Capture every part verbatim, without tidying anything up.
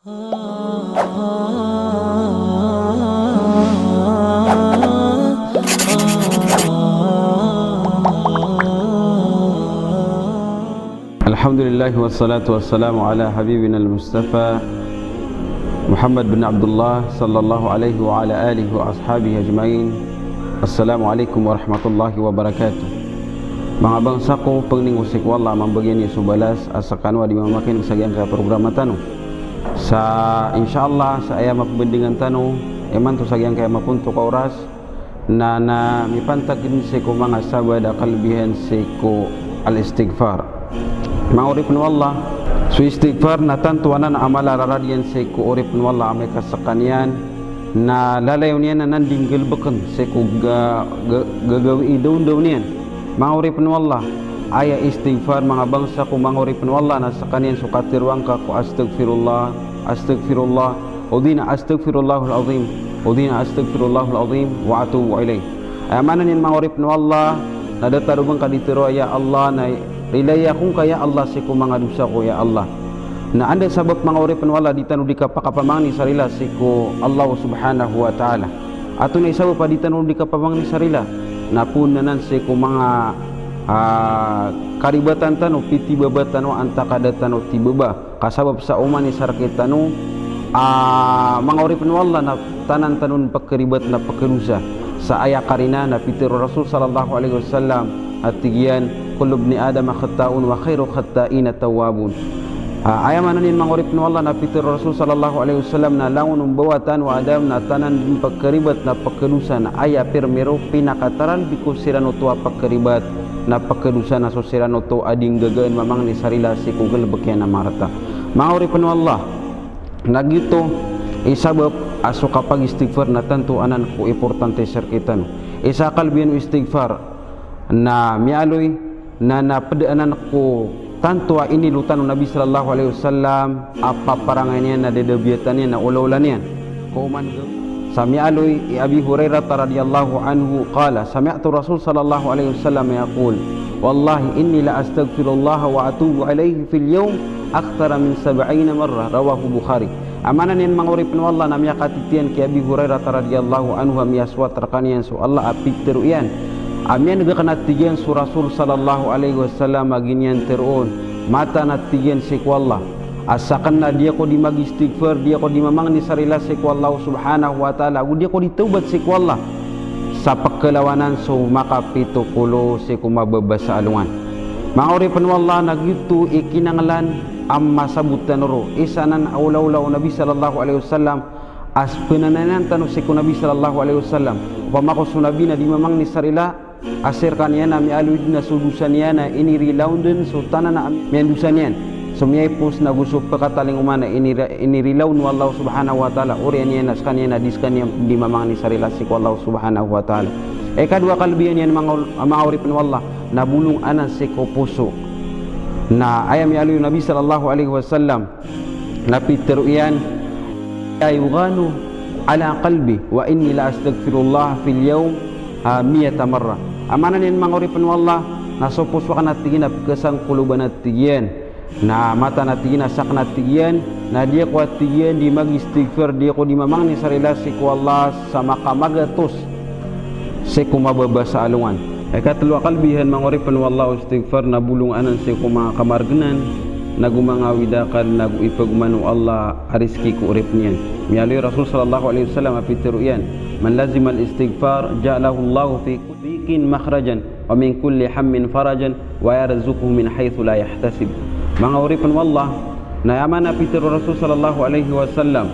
Alhamdulillah, wassalatu wassalamu ala habibina al-Mustafa Muhammad bin Abdullah, sallallahu alaihi wa ala alihi wa ashabihi ajma'in. Assalamu alaikum warahmatullahi wabarakatuh. Manga bangsa ko, pangni ko sii ko Allah a mambagian iyo so balas a skano a di mamakinig sa giyangkaya programa tano. Sa, insha Allah, sa aya mapmbandingan tano imanto sa giyangkaya mapontok a oras, na, na mipantag dn sii ko manga sabaad a kalbihan sii ko al-istighfar. Manga oripn o Allah, so istighfar na tanto anan a mala a rarad iyan sii ko oripn o Allah amay ka skaniyan na lalayon iyan anan di nggalbkn sii ko ga-, ga-, gagawii dawndaw niyan. Manga oripn o Allah, aya istighfar, manga bangsa ko, manga oripn o Allah, na skaniyan so katharo angka ko astaghfirullah, astaghfirullah, o di na astaghfirullahal azim, o di na astaghfirullahal azim wa atubu ilaih. Aya maana niyan, manga oripn o Allah, na datar o ba ngka di tharoa ya Allah, na rilai ako ngka ya Allah sii ko manga dosa ko ya Allah. Na anda sabap, manga oripn o Allah, di tano di kapakapamangni sa rila sii ko Allah subhanahu wa ta'ala? Antonaa i sabap a di tano di kapamangni sa rila? Na poon anan sii ko manga, ah, karibatan tano, pitibaba tano antaa ka da tano tibaba. Ka sabap sa oman i sa rktano a, manga oripn o Allah, na tanan tano on pkharibat na pkhadosa. Sa aya karina na pitharo o Rasul sallallahu alaihi wasallam a tig iyan, "Kullu bni Adama khatta'un wa khairul khatta'ina tawwabun." Ah, aya maana niyan, manga oripn o Allah, na pitharo o Rasul sallallahu alaihi wasallam na langon o mbawataan o Adam na tanan dn pkharibat na pkhadosa, na aya pirmiro, pinakataralbi ko siran oto a pkharibat na pkhadosa na so siran oto a di nggagaan mamangni sa rila sii ko galbk iyan a marata. Manga oripn o Allah, na giyoto i sabap a so kapag-istighfar na tanto anan ko importante sa rktano. Isa a kalbihan o istighfar na miyaaloy na, na pd anan ko tanto a inilotan o Nabi sallallahu alaihi wasallam a paparangay niyan na dadabiyatan iyan na olaola niyan. Ko man Sa miyaaloy i Abi Hurairah radhiyallahu anhu qala, sami'tu Rasul sallallahu alaihi wasallam yaqul, "Wallahi inni la astaghfirullah wa atubu ilaihi fil yawm akthara min sab'ina marrah," rawahu Bukhari. Aya maana niyan, manga oripn o Allah, na miyakatitiyan ki Abi Hurairah radhiyallahu anhu a miyasowat rkaniyan so Allah a pitharo iyan a miyan'g akn a tig iyan so Rasul sallallahu alaihi wasallam a giniyan tharoon, mataan a tig iyan sii ko Allah a sakn na di ako di mag-istighfar, di ako di mamangni sa rila sii ko Allah subhanahu wa ta'ala, ago di ako di tawbat sii ko Allah sa pkhalawanan so makapito polo sii ko mababa sa alongan. Manga oripn o Allah, na giyoto i kinanglan a masabot tano ron. Isa anan a olaola o Nabi sallallahu alaihi wasallam a sphanayanan tano sii ko Nabi sallallahu alaihi wasallam. Opama ko so Nabi na di mamangni sa rila a sii rkaniyan a miyaaloy dn a so dosa niyan a inirilaw dn so tanan a miyandosa niyan. So miyaipos nago so pkatalingoma na inira-, inirilaw o Allah subhanahu wa ta'ala, oriyan iyan a skaniyan a di skaniyan di mamangni sa rila sii ko Allah subhanahu wa ta'ala. Ikadowa a kalbihan iyan, manga ol-, manga oripn o Allah, na bolong anan sii ko poso. Na aya miyaaloy o Nabi sallallahu alaihi wasallam na pitharo iyan, "La yughanu ala qalbi wa inni la astaghfirullah fil yawm, ah, mi'ata marrah." Aya maana niyan, manga oripn o Allah, na so poso akn a tig iyan a pkhasangkoloban a tig iyan. Na mataan a tig iyan a sakn a tig iyan, na di ako a tig iyan di mag-istighfar, di ako di mamangni sa rila sii ko Allah sa makamagatos sii ko mababa sa alongan. Ikatlo a kalbihan, manga oripn o Allah, o istighfar na bolong anan sii ko manga kamargnan, nago manga awid a akal, nago ipagman o Allah a rizki ko oripn iyan. Miyaaloy o Rasul sallallahu alaihi wasallam a pitharo iyan, "Man lazimal istighfar, ja'alahu Allahu fi kulli dhiqin makhrajan, wa min kulli hammin farajan, wa yarzuqhu min haythu la yahtasib." Manga oripn o Allah, na aya maana a pitharo o Rasul sallallahu alaihi wasallam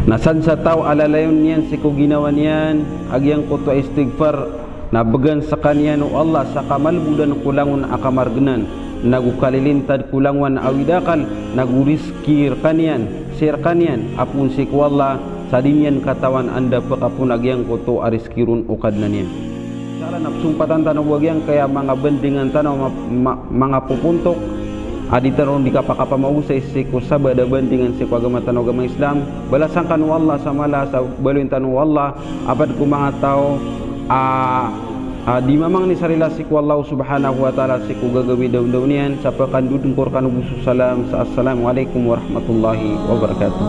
na san sa taw a lalayon iyan sii ko ginawa niyan a giyangkoto a istighfar, na bgan skaniyan o Allah sa kamalbodan ko langon a kamargnan, nago kalilintad ko langon a awid a akal, nago rizki rkaniyan, sii rkaniyan a poon sii ko Allah, sa di niyan katawan anda pkapon a giyangkoto a rizki ron o Kadnan iyan. Insha Allah, na pzompatan tano bo a giyangkaya manga bandingan tano ma-, ma-, manga popontok a di tano di kapakapamaosay sii ko sabaad a bandingan sii ko agama tano a agama Islam. Balasan kano o Allah sa mala sa baloyin tano o Allah a pd ko manga taw a A, di mamangni sa rila sii ko Allah subhanahu wa ta'ala sii ko gagawii dawndaw niyan, sa pkandodon ko rkano bo so salam sa assalamu alaikum warahmatullahi wabarakatuh.